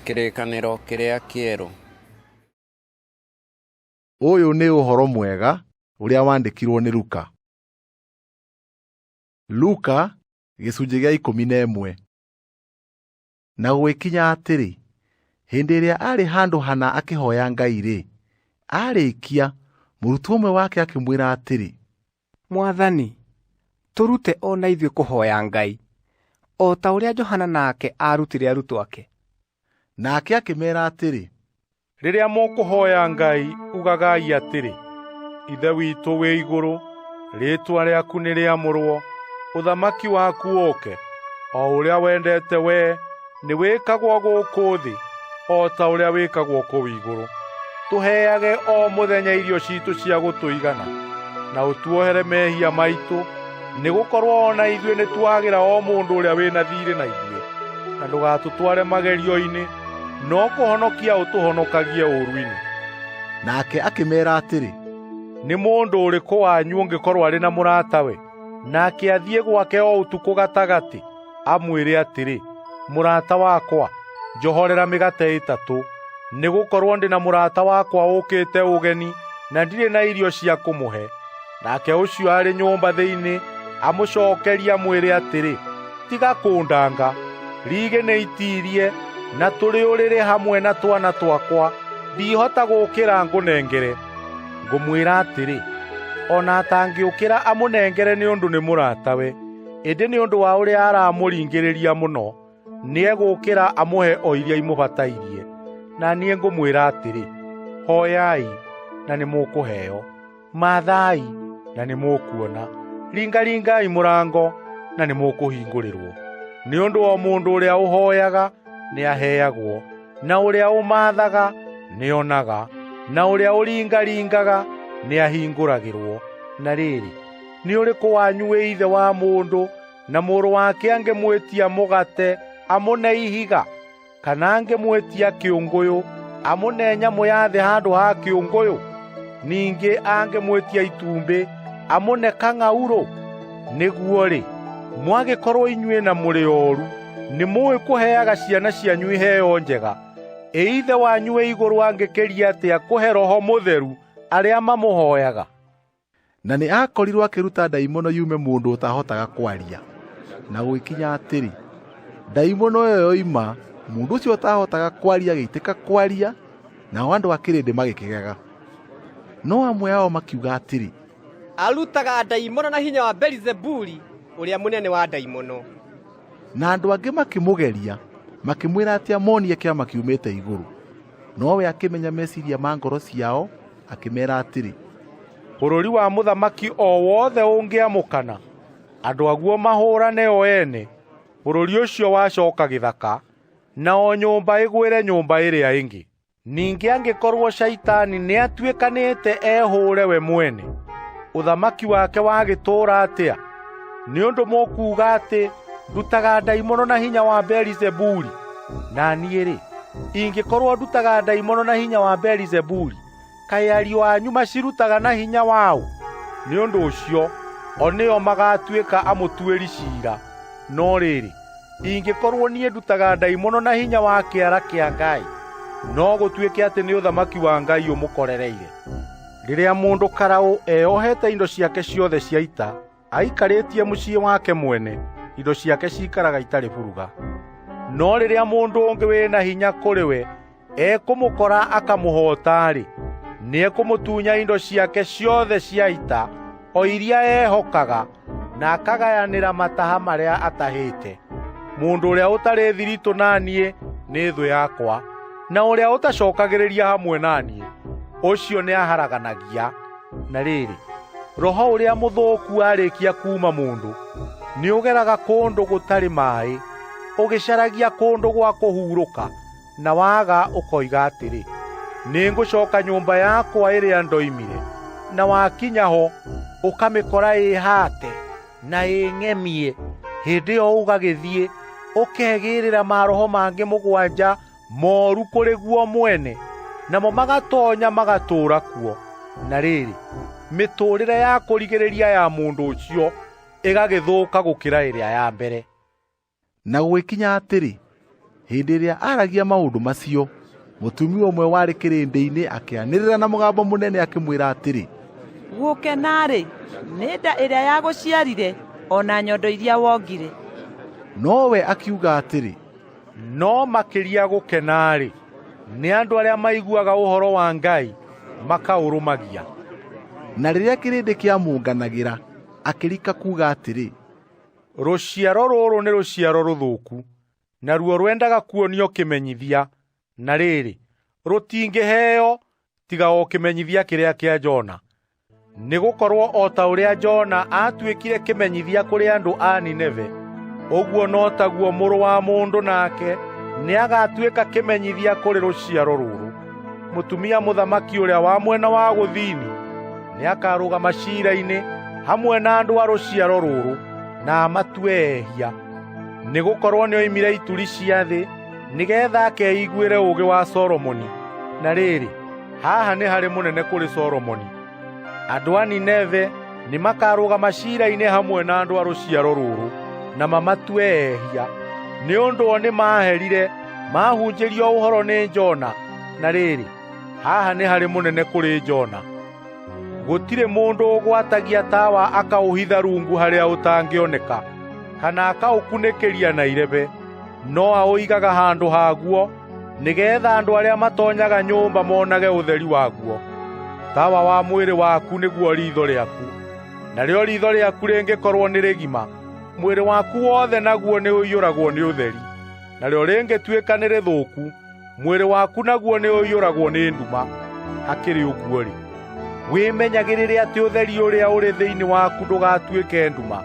Kĩrĩkanĩro kĩrĩa kĩerũ. Ũyũ nĩ ũhoro mwega ũrĩa wandĩkirwo nĩ Luka. Luka gĩcunjĩ gĩa 11. Na gũgĩkinya atĩrĩ, hĩndĩ ĩrĩa aarĩ handũ hana akĩhoya Ngai-rĩ, aarĩkia, mũrutwo ũmwe wake akĩmwĩra atĩrĩ, Mwathani, tũrute o na ithuĩ kũhoya Ngai, o ta ũrĩa Johana nake aarutire arutwo ake. Nake akĩmeera atĩrĩ, Rĩrĩa mũkũhoya Ngai, ugagai atĩrĩ, Ithe witũ wĩ igũrũ, rĩĩtwa rĩaku nĩrĩamũrwo, ũthamaki waku ũũke, o ũrĩa wendete wee nĩwĩkagwo gũkũ thĩ o ta ũrĩa wĩkagwo kũu igũrũ. Tũheage o mũthenya irio ciitũ cia gũtũigana, na ũtuohere mehia maitũ, nĩgũkorwo o na ithuĩ nĩtuohagĩra o mũndũ ũrĩa wĩ na thiirĩ na ithuĩ. Na ndũgatũtware magerio-inĩ, no kũhonokia ũtũhonokagie ũũru-inĩ. Nake akĩmeera atĩrĩ, Nĩ mũndũ ũrĩkũ wanyu ũngĩkorwo arĩ na mũratawe, nake athiĩ gwake o ũtukũ gatagatĩ, amwĩre atĩrĩ, 'Mũrata wakwa, njohorera mĩgate ĩtatũ, nĩgũkorwo ndĩ na mũrata wakwa ũũkĩte ũgeni na ndirĩ na irio cia kũmũhe.' Nake ũcio arĩ nyũmba thĩinĩ amũcookerie amwĩre atĩrĩ, 'Tiga kũndanga, rigĩ nĩitiirie na tũrĩ ũrĩrĩ hamwe na twana twakwa, ndihota gũũkĩra ngũnengere.' Ngũmwĩra atĩrĩ, o na atangĩũkĩra amũnengere nĩ ũndũ nĩ mũratawe, ĩndĩ nĩ ũndũ wa ũrĩa aramũringĩrĩria mũno, nĩegũũkĩra amũhe o iria imũbatairie. Na niĩ ngũmwĩra atĩrĩ, hoyai na nĩmũkũheo, mathai na nĩmũkuona, ringaringai mũrango na nĩmũkũhingũrĩrwo. Nĩ ũndũ o mũndũ ũrĩa ũhoyaga nĩaheagwo, na ũrĩa ũmaathaga nĩonaga, na ũrĩa ũringaringaga nĩahingũragĩrwo. Na rĩrĩ, nĩ ũrĩkũ wanyu wĩ ithe wa mũndũ na mũrũ wake angĩmwĩtia mũgate amũne ihiga, kana angĩmwĩtia kĩũngũyũ amũne nyamũ ya thĩ handũ ha kĩũngũyũ? Ningĩ angĩmwĩtia itumbĩ amũne kang'aurũ? Nĩguo-rĩ, mwagĩkorwo inyuĩ na mũrĩ oru, nĩmũũĩ kũheaga ciana cianyu iheo njega, ĩ Ithe wanyu wĩ igũrũ angĩkĩria atĩa kũhe Roho Mũtheru arĩa mamũhoyaga? Na nĩ aakorirwo akĩruta ndaimono yume mũndũ ũtahotaga kwaria. Na gũgĩkinya atĩrĩ, ndaimono ĩyo yoima, mũndũ ũcio ũtahotaga kwaria agĩitĩka kwaria, nao andũ a kĩrĩndĩ magĩkĩgega. No amwe ao makiuga atĩrĩ, Arutaga ndaimono na hinya wa Beelizebuli ũrĩa mũnene wa ndaimono. Na andũ angĩ makĩmũgeria, makĩmwĩra atĩ amonie kĩama kiumĩte igũrũ. Nowe akĩmenya meciria ma ngoro ciao, akĩmeera atĩrĩ, Bũrũri wa mũthamaki o wothe ũngĩamũkana, andũ aguo mahũũrane o ene, bũrũri ũcio wacoka gĩthaka, na o nyũmba ĩgwĩre nyũmba ĩrĩa ĩngĩ. Ningĩ angĩkorwo Shaitani nĩatuĩkanĩte ehũũre we mwene, ũthamaki wake wagĩtũũra atĩa? Nĩ ũndũ mũkuuga atĩ ndutaga ndaimono na hinya wa Beelizebuli. Na niĩ-rĩ, ingĩkorwo ndutaga ndaimono na hinya wa Beelizebuli, kaĩ ariũ anyu macirutaga na hinya waũ? Nĩ ũndũ ũcio o nĩo magaatuĩka amũtuĩri ciira. No rĩrĩ, ingĩkorwo niĩ ndutaga ndaimono na hinya wa kĩara kĩa Ngai, no gũtuĩke atĩ nĩ ũthamaki wa Ngai ũmũkorereire. Rĩrĩa mũndũ karaũ eyohete indo ciake ciothe cia ita, aikarĩtie mũciĩ wake mwene, indo ciake ciikaraga itarĩ buruga. No rĩrĩa mũndũ ũngĩ wĩ na hinya kũrĩ we ekũmũkora akamũhoota-rĩ, nĩekũmũtunya indo ciake ciothe cia ita, o iria ehokaga, na akagayanĩra mataha marĩa atahĩte. Mũndũ ũrĩa ũtarĩ thiritũ na niĩ nĩ thũ yakwa, na ũrĩa ũtacokagĩrĩria hamwe na niĩ, ũcio nĩaharaganagia. Na rĩrĩ, roho ũrĩa mũthũku warĩkia kuuma mũndũ, nĩũgeraga kũndũ gũtarĩ maaĩ, ũgĩcaragia kũndũ gwa kũhurũka, na waga ũkoiga atĩrĩ, 'Nĩngũcoka nyũmba yakwa ĩrĩa ndoimire.' Na wakinya ho, ũkamĩkora ĩhaate na ĩng'emie. Hĩndĩ ĩyo ũgagĩthiĩ ũkegĩĩrĩra maroho mangĩ mũgwanja moru kũrĩ guo mwene, namo magatonya magatũũra kuo. Na rĩrĩ, mĩtũũrĩre ya kũrigĩrĩria ya mũndũ ũcio ĩgagĩthũka gũkĩra ĩrĩa ya mbere. Na gũgĩkinya atĩrĩ, Hĩndĩ ĩrĩa aaragia maũndũ macio, mũtumia ũmwe warĩ kĩrĩndĩ-inĩ akĩanĩrĩra na mũgambo mũnene akĩmwĩra atĩrĩ, Gũkena-rĩ, nĩ nda ĩrĩa yagũciarire o na nyondo iria wongire. Nowe akiuga atĩrĩ, No makĩria gũkena-rĩ, nĩ andũ arĩa maiguaga ũhoro wa Ngai makaũrũmagia. Na rĩrĩa kĩrĩndĩ kĩamũnganagĩra, akĩrika kuuga atĩrĩ, Rũciaro rũrũ nĩ rũciaro rũthũku, naruo rwendaga kuonio kĩmenyithia, na rĩrĩ, rũtingĩheo tiga o kĩmenyithia kĩrĩa kĩa Jona. Nĩgũkorwo o ta ũrĩa Jona aatuĩkire kĩmenyithia kũrĩ andũ a Nineve, ũguo no taguo Mũrũ wa Mũndũ nake nĩagatuĩka kĩmenyithia kũrĩ rũciaro rũrũ. Mũtumia mũthamaki ũrĩa wa mwena wa gũthini nĩakarũgama ciira-inĩ hamwe na andũ a rũciaro rũrũ na amatue ehia, nĩgũkorwo nĩoimire ituri cia thĩ nĩgeetha akeiguĩre ũũgĩ wa Solomoni. Na rĩrĩ, haha nĩ harĩ mũnene kũrĩ Solomoni. Andũ a Nineve nĩmakarũgama ciira-inĩ hamwe na andũ a rũciaro rũrũ na mamatue ehia, nĩ ũndũ o nĩmaherire maahunjĩrio ũhoro nĩ Jona. Na rĩrĩ, haha nĩ harĩ mũnene kũrĩ Jona. Gũtirĩ mũndũ ũgwatagia tawa akaũhitha rungu harĩa ũtangĩoneka, kana akaũkunĩkĩria na irebe, no aũigaga handũ haguo nĩgeetha andũ arĩa matoonyaga nyũmba monage ũtheri waguo. Tawa wa mwĩrĩ waku nĩguo riitho rĩaku. Narĩo riitho rĩaku rĩngĩkorwo nĩ rĩgima, mwĩrĩ waku wothe naguo nĩũiyũragwo nĩ ũtheri. Narĩo rĩngĩtuĩka nĩ rĩthũku, mwĩrĩ waku naguo nĩũiyũragwo nĩ nduma. Hakĩrĩ ũguo-rĩ, wĩmenyagĩrĩre atĩ ũtheri ũrĩa ũrĩ thĩinĩ waku ndũgatuĩke nduma.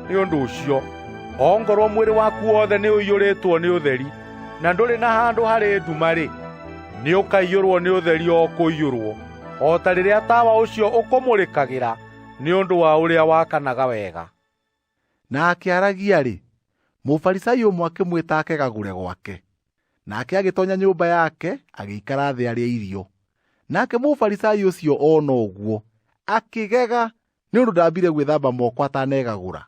Nĩ ũndũ ũcio, ongorwo mwĩrĩ waku wothe nĩũiyũrĩtwo nĩ ũtheri, na ndũrĩ na handũ harĩ nduma-rĩ, nĩũkaiyũrwo nĩ ũtheri o kũiyũrwo, o ta rĩrĩa tawa ũcio ũkũmũrĩkagĩra nĩ ũndũ wa ũrĩa wakanaga wega. Na akĩaragia-rĩ, Mũfarisai ũmwe akĩmwĩta akegagũre gwake. Nake agĩtonya nyũmba yake agĩikara thĩ arĩe irio. Nake Mũfarisai ũcio ona ũguo akĩgega nĩ ũndũ ndambire gwĩthamba moko atanegagũra.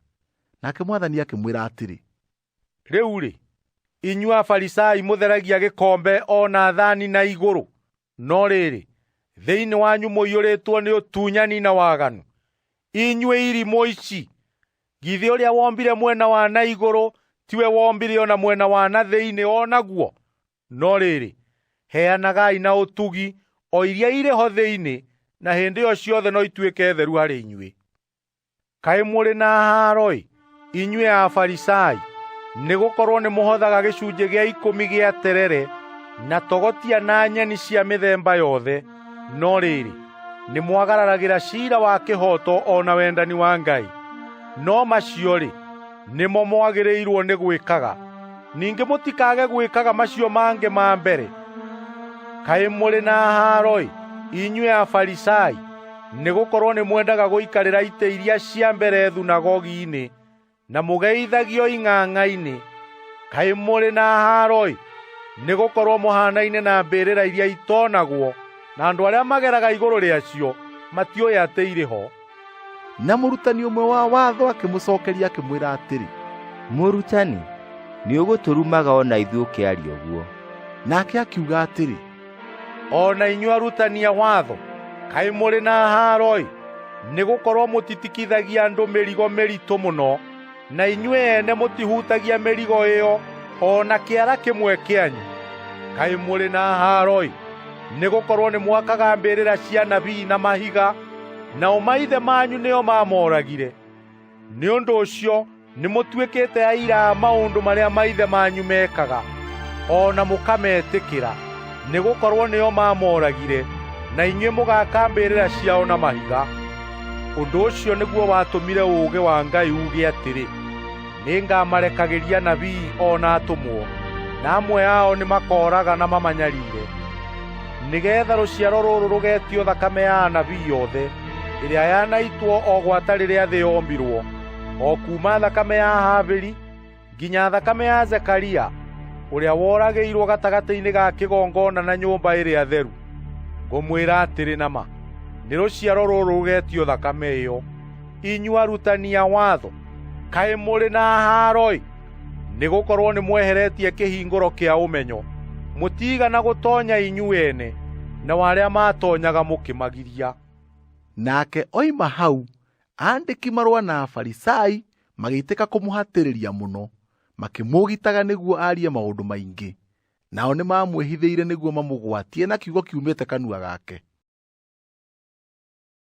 Nake Mwathani akĩmwĩra atĩrĩ, Rĩu-rĩ, inyuĩ Afarisai mũtheragia gĩkombe o na thani na igũrũ, no rĩrĩ, thĩinĩ wanyu mũiyũrĩtwo nĩ ũtunyani na waganu. Inyuĩ irimũ ici, githĩ ũrĩa wombire mwena wa na igũrũ tiwe wombire o na mwena wa na thĩinĩ o naguo? No rĩrĩ, heanagai na ũtugi o iria irĩ ho thĩinĩ, na hĩndĩ ĩyo ciothe no ituĩke theru harĩ inyuĩ. Kaĩ mũrĩ na haaro-ĩ, inyuĩ Afarisai, nĩgũkorwo nĩmũhothaga gĩcunjĩ gĩa ikũmi gĩa terere na togotia na nyeni cia mĩthemba yothe, no rĩrĩ, nĩmwagararagĩra ciira wa kĩhooto o na wendani wa Ngai. No macio-rĩ, nĩmo mwagĩrĩirwo nĩ gwĩkaga, ningĩ mũtikage gwĩkaga macio mangĩ ma mbere. Kaĩ mũrĩ na haaro-ĩ, inyuĩ Afarisai, nĩgũkorwo nĩmwendaga gũikarĩra itĩ iria cia mbere thunagogi-inĩ na mũgeithagio ing'ang'a-inĩ. Kaĩ mũrĩ na haaro-ĩ, nĩgũkorwo mũhaanaine na mbĩrĩra iria itonagwo, na andũ arĩa mageraga igũrũ rĩacio matiũĩ atĩ irĩ ho. Na mũrutani ũmwe wa watho akĩmũcokeria akĩmwĩra atĩrĩ, Mũrutani, nĩũgũtũrumaga o na ithuĩ ũkĩaria ũguo. Nake akiuga atĩrĩ, O na inyuĩ arutani a watho, kaĩ mũrĩ na haaro-ĩ, nĩgũkorwo mũtitikithagia andũ mĩrigo mĩritũ mũno, na inyuĩ ene mũtihutagia mĩrigo ĩyo o na kĩara kĩmwe kĩanyu. Kaĩ mũrĩ na haaro-ĩ, nĩgũkorwo nĩmwakaga mbĩrĩra cia anabii na mahiga, nao maithe manyu nĩo maamoragire. Nĩ ũndũ ũcio nĩmũtuĩkĩte aira a maũndũ marĩa maithe manyu meekaga, o na mũkametĩkĩra, nĩgũkorwo nĩo maamoragire, na inyuĩ mũgaaka mbĩrĩra ciao na mahiga. Ũndũ ũcio nĩguo watũmire ũũgĩ wa Ngai uuge atĩrĩ, nĩngamarekagĩria anabii o na atũmwo, na amwe ao nĩmakooraga na mamanyariire, nĩgeetha rũciaro rũrũ rũgetio thakame ya anabii othe ĩrĩa yanaitwo o gwata rĩrĩa thĩ yombirwo, o kuuma thakame ya Habili nginya thakame ya Zekaria ũrĩa woragĩirwo gatagatĩ-inĩ ga kĩgongona na nyũmba ĩrĩa theru. Ngũmwĩra atĩrĩ na ma, nĩ rũciaro rũrũ rũgetio thakame ĩyo. Inyuĩ arutani a watho, kaĩ mũrĩ na haaro-ĩ, Nĩgũkorwo nĩmweheretie kĩhingũro kĩa ũmenyo. Mũtiigana gũtoonya inyuĩ ene, nao arĩa maatoonyaga mũkĩmagiria. Nake oima hau, aandĩki marũa na Afarisai magĩitĩka kũmũhatĩrĩria mũno, makĩmũũgitaga nĩguo aarie maũndũ maingĩ. Nao nĩmamwĩhithĩire nĩguo mamũgwatie na kiugo kiumĩte kanua gake.